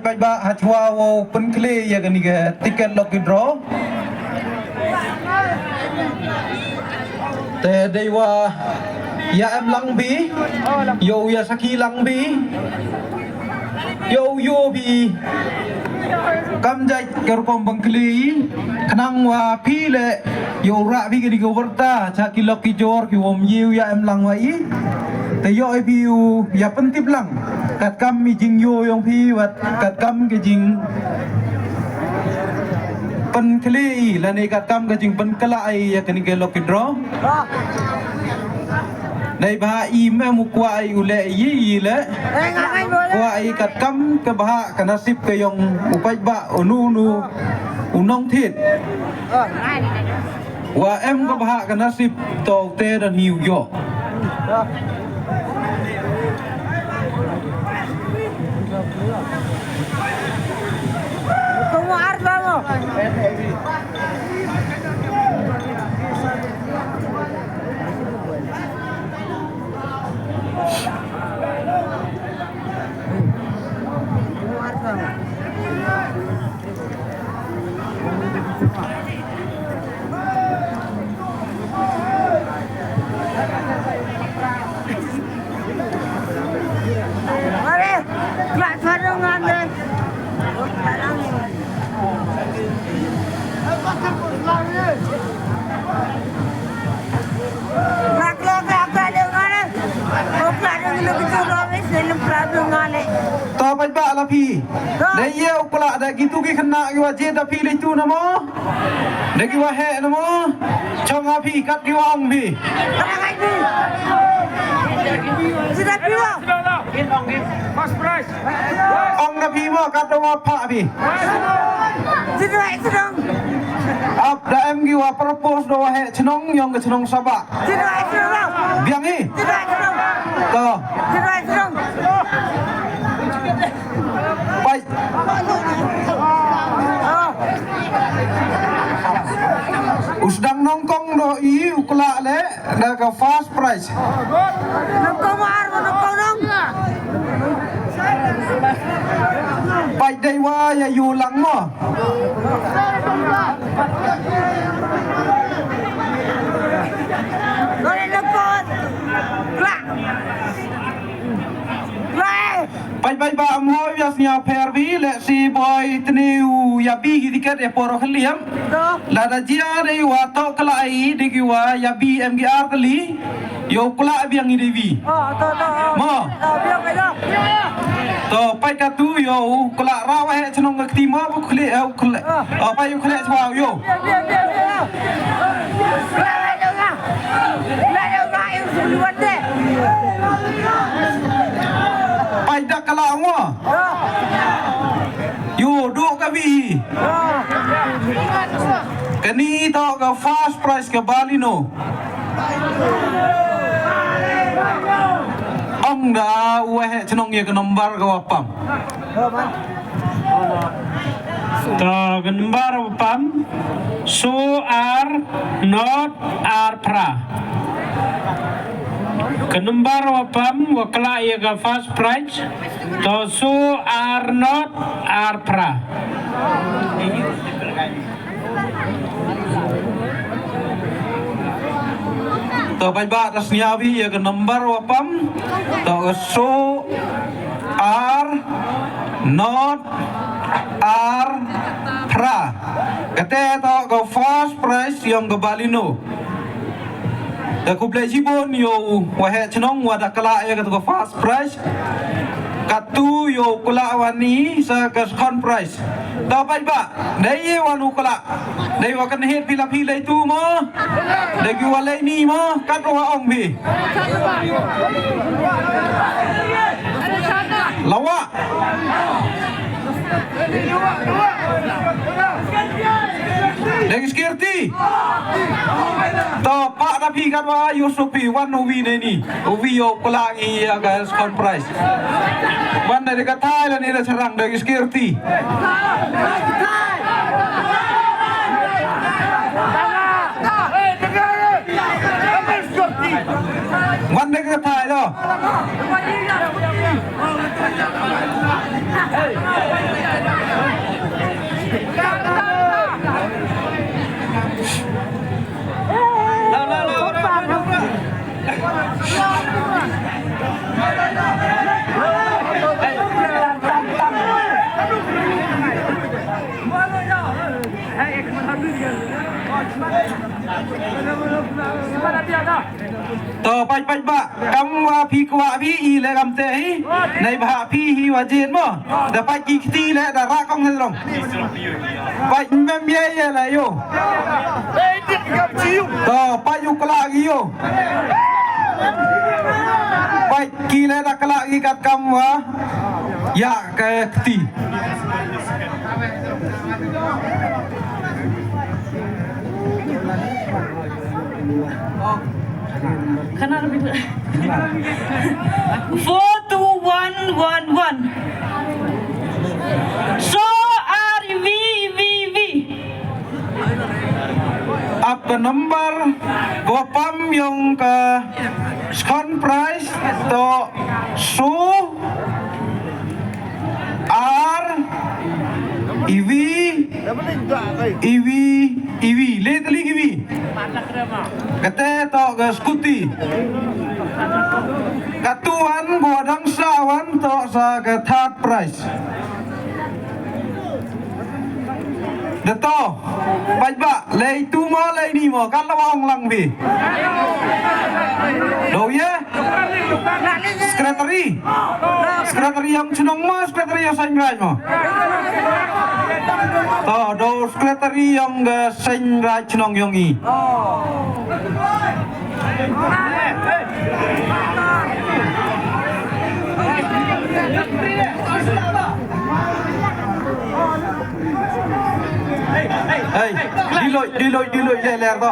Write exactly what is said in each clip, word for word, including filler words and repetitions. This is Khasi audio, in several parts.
Paidbah, ha chwa wow pynkhlieh ïa kane ka ticket lucky draw. Te dei wa ïa em lang bi, yow ïa sakhi lang bi, yow yoh bi. Kam jait ka rukom pynkhlieh, khnang wa phi leh yow rah bi kane ka wyrta cha ki lok ki jor ki wom ïew ïa em lang wa i. Te yoh i phi u ïa pyntip lang. Katkam i jingïoh yong phi wat katkam ka jingpynkhlieh i lane katkam ka jingpynkylla i ïa kane ka lucky draw. Dei bha i mem u kwah i u leh i i leh. Kwah i katkam ka bha ka nasib ka yong u paidbah u nu u nu u nongthied. Wa em ka bha ka nasib to te da ni u yoh. To paidbah la phi. Da ïa u klah da kitu ki khynnah ki wa jied da phi lei tu na mo. Da ki wa heh na mo. Chong ha phi kat ki wa ong phi. Ong na phi mo kat da wa phah phi. Ap da em ki wa propose da wa heh chnong yong ka chnong Sabah. Biang i. To. Pai. U sdang nongkong do i u klah le da ka first prize. Pai dei wa ïa yu lang mo. Pai pai ba am hoi ïa sñiaw pher bi leh si boi tni u ïa bi ki tiket ïa poro khliam. Lada jia dei wa to kla ai dei ki wa ïa bi em ki ar kali. Yow kla biang i dei bi. Mo. To pai katu yow kla ra wa he chnong ka kti mo bu khle u khle. Pai u khle chwa yow. Pai dak kala ngo. Yu duk ka bi. Kani to ka first prize ka Balino. Ong da u he chnong ye ka number ka wapam. To ka number wapam. Su ar not ar pra. Ka number wapam wa kla ye ka first prize. To su ar not ar pra. To bai ba ta sñiaw bi ya ka number wapam. To ka su ar not ar pra. Kate to ka first prize yong ka Balino. Da khublei shibun yow wa he chnong wa da kla ya ka first prize. Katu yow kla wa ni sa ka second prize. Da bai ba dei ye wa nu kla. Dei wa kan het pila phi lei tu mo. Dei ki wa lei ni mo kat wa ong phi. Lawa. Deng security. To pa da phi kan wa Yusuf phi wan uwi ne ni. Uwi yo kla ngi ya ka second prize. Wan da ka thai la ni da serang deng security. Wan da ka thai lo. To, pait, pait, bah. Kam wa phi kwah phi i le kam te hi. Nai bah phi hi wa jin mo. Da pait ki kti le da ra kong hel rong. Pait mem ye ye le yo. To, pait u kla gi yo. Pait ki le da kla gi kat kam wa. Ya ke kti. Four two one one one. So R V V V. Ap ka number ko pam yong ka second prize to su ar iwi iwi iwi le tali iwi. Kate to ka scooty. Katuan ko dang sa wan to sa ka third prize. Dato, pait bah, lei tu mo, lei ni mo, kan la ong lang bi. Do ye? Secretary. Secretary yong chnong mo, secretary yong Sainrai mo. To, do secretary yong ga Sainrai chnong yong i. Hey, diloi, diloi, diloi, le, le, to.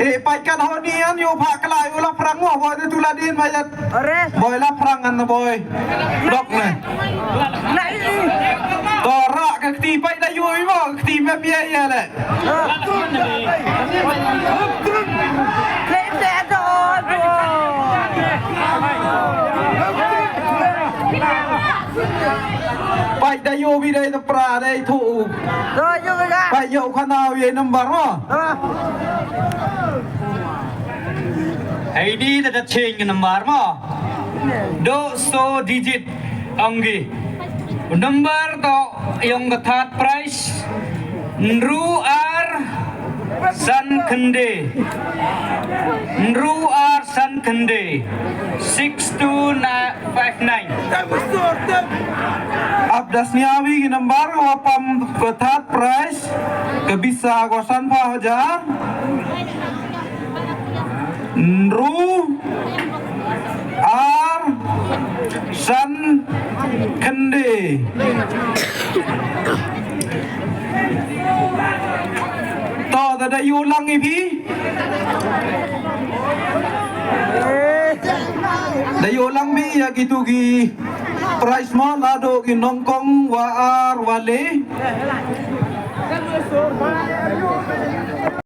Eh, pait kan ho ni an yo pha kla yo la prang mo, boy, tu la din, boy, la. Boy, la prang an, boy. Dok ne. To ra ka kti pait da yo i mo, kti me pia ya le. Pait da yo bi dai da pra dai thu. Pait yo khana ye number mo. Hei di da da change number mo. Do so digit ong gi. Number to yong ka third prize. Nru ar san khynde. Nru ar san khynde. Six two nine five nine. Ap da sniawi ki number wa pam ka third prize. Ka bisa ko san pha hajar. Nru ar san khynde. To da da yu lang i phi. Da yu lang bi ya ki tu ki prize mo la do ki nongkong wa ar wa le.